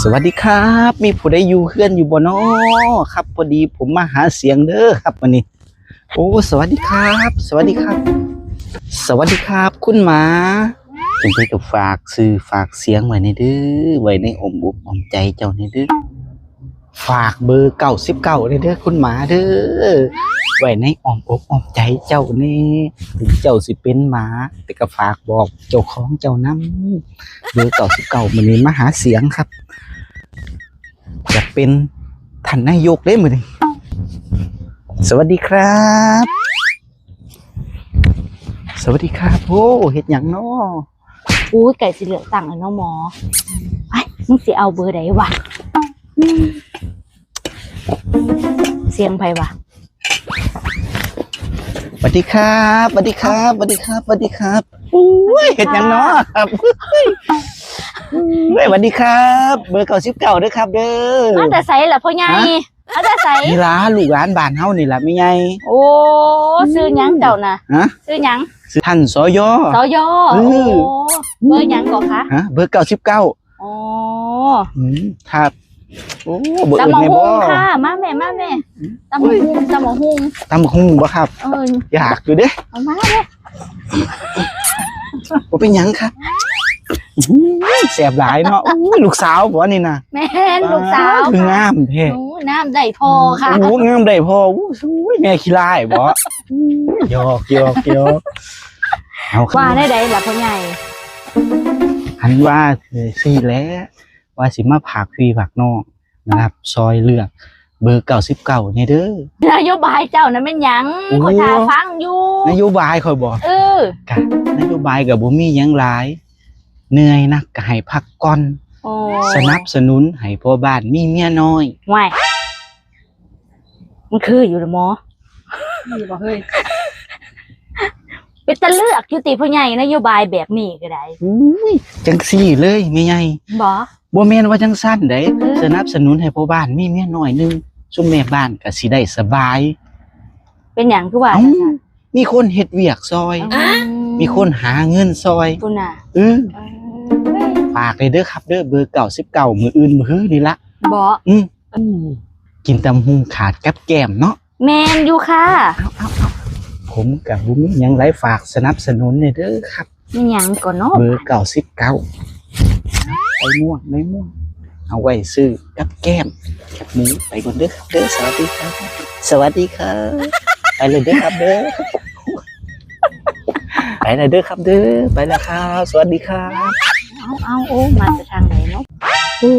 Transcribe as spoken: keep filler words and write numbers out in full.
สวัสดีครับ มีผู้ใดอยู่เฮือนอยู่บ่น้อครับ พอดีผมมาหาเสียงเด้อครับวันนี้ โอ้ สวัสดีครับ สวัสดีครับ สวัสดีครับ คุณหมา จังได๋ก็ฝากชื่อฝากเสียงไว้แหน่เด้อ ไว้ในอ้อมอกอ้อมใจเจ้าแหน่เด้อ ฝากเบอร์เก้าสิบเก้าแหน่เด้อ คุณหมาเด้อ ไว้ในอ้อมอกอ้อมใจเจ้าแหน่ ถึงเจ้าสิเป็นหมา แต่ก็ฝากบอกเจ้าของเจ้านำ เบอร์เก้าสิบเก้า มื้อนี้มาหาเสียงครับ อยากเป็นท่านนายกเด้มื้อนี้ สวัสดีครับ สวัสดีครับ โอ้ เฮ็ดหยังน้อ อู้ย ใกล้สิเลือกตั้งแล้วเนาะหมอ ไอ้ มึงสิเอาเบอร์ใดวะ อืม เสียงไผวะ สวัสดีครับ สวัสดีครับ สวัสดีครับ สวัสดีครับ อุ้ย เฮ็ดหยังน้อครับ เฮ้ย สวัสดีครับ เบอร์เก้าสิบเก้าเด้อครับเด้อ มาแต่ไสล่ะพ่อใหญ่ ฮะ มาแต่ไส นี่ล่ะ ลูกหลานบ้านเฮานี่ล่ะแม่ใหญ่ โอ้ ชื่อหยังเจ้าน่ะ ฮะ ชื่อหยัง ชื่อท่าน สย สย เออ โอ้ เบอร์หยังก่อคะ ฮะ เบอร์เก้าสิบเก้า อ๋อ อืม ครับ โอ้ บ่ ตำบักหุ่ง อื่นแม่บ่ ค่ะ มาแม่ มาแม่ อืม ตำบักหุ่ง ตำบักหุ่ง ตำบักหุ่งบ่ครับ เออ อยากอยู่เด้ เอามาเด้ บ่เป็นหยังครับ อื้อหือ แซ่บหลายเนาะ อุ้ย ลูกสาวบ่นี่นะ แม่น ลูกสาว คืองามแท้ หนูงามได้พ่อค่ะ โอ้ งามได้พ่อ อุ้ย แม่ขี้ร้ายบ่ หยอก หยอก หยอก เอาครับ ว่าแนวใดล่ะพ่อใหญ่ หันว่า เออ สิแหละ ว่าสิมาฝากพี่ฝากน้องนะครับ ซอยเลือกเบอร์เก้าสิบเก้าแหน่เด้อ นโยบายเจ้านั้นแม่นหยัง โอ้ ข้อยท่าฟังอยู่ นโยบายข้อยบ่ เออ กะ นโยบายก็บ่มีหยังหลาย เหนื่อยนักก็ให้พักก่อน โอ้ สนับสนุนให้พ่อบ้านมีเมียน้อย ว้าย มันคืออยู่เหรอหมอ นี่บ่เฮ้ย เป็นตาเลือกอยู่ติพ่อใหญ่ นโยบายแบบนี้ก็ได้ อุ้ย จังซี่เลยแม่ใหญ่ บ่ บ่แม่นว่าจังซั่นเด้ เออ สนับสนุนให้พ่อบ้านมีเมียน้อยหนึ่ง ซุมแม่บ้านก็สิได้สบาย เป็นหยังคือว่า เอ้า จังซั่น มีคนเฮ็ดเวียกซอย อืม มีคนหาเงินซอย พุ้นน่ะ เออ เอ้ย ฝากเลยเด้อครับเด้อ เบอร์เก้าสิบเก้า มื้ออื่นมื้อฮือนี่ละ บ่ อืม อืม กินตำบักหุ่งขาดกับแกล้มเนาะ แม่นอยู่ค่ะ เอา เอา เอา ผมก็บ่มีหยังหลาย ฝากสนับสนุนแหน่เด้อครับ มีหยังก่อเนาะ เบอร์เก้าสิบเก้า ใบม่วง ใบม่วง เอาไว้ซื้อกับแกล้ม แคบหมู ไปก่อนเด้อครับเด้อ สวัสดีครับ สวัสดีครับ ไปเลยเด้อครับเด้อ ไปเลยเด้อครับเด้อ ไปแล้วครับ สวัสดีครับ เอา เอา โอ้ มาแต่ทางไหนเนาะ โอ้